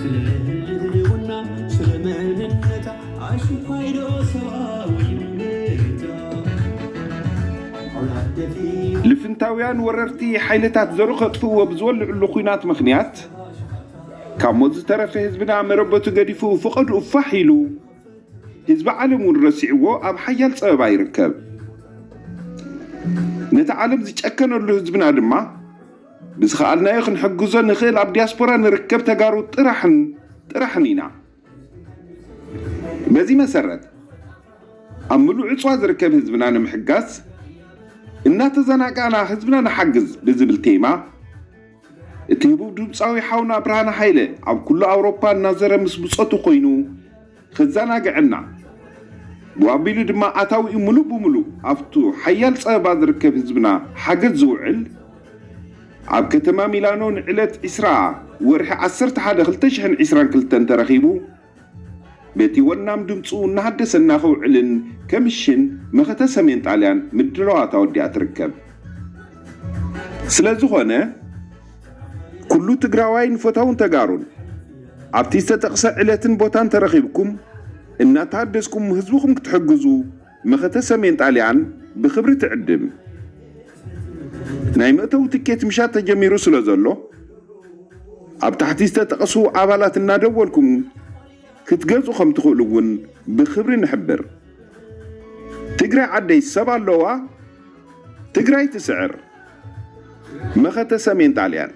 ስለ ህልውና፣ ስለ መንነታ ኣሽኳይዶ ሰብኣዊ ምርጫ። ልፍንታውያን ወረርቲ ሓይልታት ዘሩ ከጥፍእዎ ብዝወልዕሉ ኲናት ምኽንያት ካብ ሞት ዝተረፈ ህዝብና መረበቱ ገዲፉ ፍቐድኡ ፋሕ ኢሉ ህዝቢ ዓለም እውን ረሲዕዎ ኣብ ሓያል ጸበባ ይርከብ። ነቲ ዓለም ዝጨከነሉ ህዝብና ድማ ብዝኸኣልናዮ ክንሕግዞ ንኽእል ኣብ ዲያስፖራ ንርከብ ተጋሩ ጥራሕን ጥራሕን ኢና። በዚ መሰረት ኣብ ምሉእ ዕፅዋ ዝርከብ ህዝብና ንምሕጋዝ እናተዘናጋዕና ህዝብና ንሓግዝ ብዝብል ቴማ እቲ ህቡብ ድምፃዊ ሓውና ብርሃነ ሃይለ ኣብ ኩሉ ኣውሮፓ እናዘረ ምስ ብፆቱ ኮይኑ ክዘናግዐና ብኣቢሉ ድማ ኣታዊኡ ሙሉእ ብሙሉእ ኣብቱ ሓያል ፀበባ ዝርከብ ህዝብና ሓገዝ ዝውዕል ኣብ ከተማ ሚላኖ ንዕለት ዕስራ ወርሒ ዓሰርተ ሓደ ክልተ ሽሕን ዕስራን ክልተን ተረኺቡ በቲ ወናም ድምፁ እናሃደሰ እናኸውዕልን ከምሽን መኸተ ሰሜን ጣልያን ምድለዋት ኣወዲኣ ትርከብ። ስለዝኾነ ኩሉ ትግራዋይን ፈታውን ተጋሩን ኣብቲ ዝተጠቕሰ ዕለትን ቦታን ተረኺብኩም እናተሃደስኩም ህዝብኹም ክትሕግዙ መኸተ ሰሜን ጣልያን ብኽብሪ ትዕድም። ናይ መእተዊ ትኬት ምሻጥ ተጀሚሩ ስለ ዘሎ ኣብ ታሕቲ ዝተጠቐሱ ኣባላት እናደወልኩም ክትገዝኡ ከም ትኽእሉ እውን ብኽብሪ ንሕብር። ትግራይ ዓደይ ሰብ ኣለዋ፣ ትግራይ ትስዕር። መኸተ ሰሜን ጣልያን።